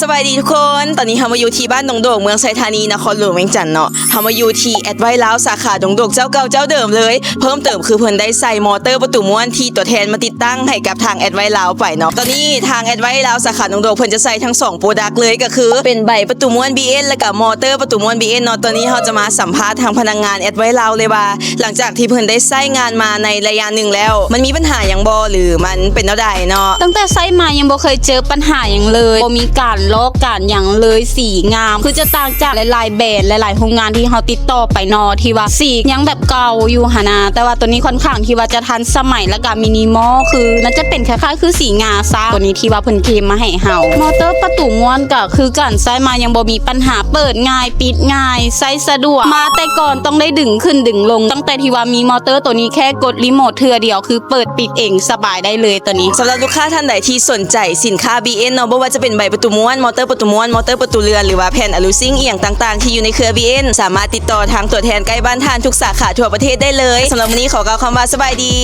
ສະບາຍດີທຸກຄົນ ຕອນນີ້ເຮົາມາຢູ່ທີ່ບ້ານດົງໂດກ ເມືອງໄຊທານີ ນະຄອນຫຼວງວຽງຈັນເນາະ. ເຮົາມາຢູ່ທີ່ແອັດໄວລາວ ສາຂາດົງໂດກເຈົ້າເກົ່າເຈົ້າເດີມເລີຍ. ເພີ່ມເຕີມຄືເພິ່ນໄດ້ໃສ່ມໍເຕີປະຕູມ້ວນທີ່ຕົວແທນມາຕິດຕັ້ງໃຫ້ກັບທາງແອັດໄວລາວໄປເນາະ. ຕອນນີ້ທາງແອັດໄວລາວ ສາຂາດົງໂດກ ເພິ່ນຈະໃສ່ທັງສອງໂປຣດັກເລີຍ ກໍຄືເປັນໃບປະຕູມ້ວນ ບີເອັນ ແລະກະມໍເຕີປະຕູມ້ວນ ບີເອັນ ເນາະ. ຕອນນີ້ເຮົາຈະມາສຳພາດທາງພະນັກງານແອັດໄວລາວເລີຍວ່າ ຫຼັງຈາກທີ່ເພິ່ນໄດ້ໃຊ້ງານມາໃນໄລຍະໜຶ່ງແລ້ວ ມັນມີບັນຫາຫຍັງບໍ່ ຫຼືມັນເປັນແນວໃດເນາະ? ຕັ້ງແຕ່ໃຊ້ມາຍັງບໍ່ເຄີຍເຈີບັນຫາຫຍັງເລີຍ ບໍ່ມີການລອກການຫຍັງເລີຍ ສີງາມ ຄືຈະຕ່າງຈາກຫຼາຍໆແບຣນ ຫຼາຍໆໂຮງງານທີ່ເຮົາຕິດຕໍ່ໄປເນາະ ທີ່ວ່າສີຍັງແບບເກົ່າຢູ່ຫັ້ນນະ. ແຕ່ວ່າໂຕນີ້ຄ່ອນຂ້າງທີ່ວ່າຈະທັນສະໄໝ ແລ້ວກະມິນິມອລ ຄືໜ້າຈະເປັນຄ້າຍໆຄືສີງາຊະ ໂຕນີ້ທີ່ວ່າເພິ່ນເຄມມາໃຫ້ເຮົາ. ມໍເຕີປະຕູມ້ວນກະຄືກັນ ໃຊ້ມາຍັງບໍ່ມີບັນຫາ ເປີດງ່າຍ ປິດງ່າຍ ໃຊ້ສະດວກ. ມາແຕ່ກ່ອນຕ້ອງໄດ້ດຶງຂຶ້ນດຶງລົງ ຕັ້ງແຕ່ທີ່ວ່າມີມໍເຕີໂຕນີ້ ແຄ່ກົດຣີໂມດເທື່ອດຽວ ຄືເປີດປິດເອງສະບາຍໄດ້ເລີຍໂຕນີ້. ສຳລັບລູກຄ້າທ່ານໃດທີ່ສົນໃຈສິນຄ້າ ບີເອັນ ເນາະ ບໍ່ວ່າຈະເປັນໃບປະຕູມ້ວນ, ມໍເຕີປະຕູມ້ວນ, ມໍເຕີປະຕູເລື່ອນ ຫຼືວ່າແຜ່ນອະລູຊິງ ອີ່ຫຍັງຕ່າງໆທີ່ຢູ່ໃນເຄືອ ບີເອັນ ສາມາດຕິດຕໍ່ທາງຕົວແທນໃກ້ບ້ານທ່ານທຸກສາຂາທົ່ວປະເທດໄດ້ເລີຍ. ສຳລັບມື້ນີ້ຂໍກ່າວຄຳວ່າສະບາຍດີ.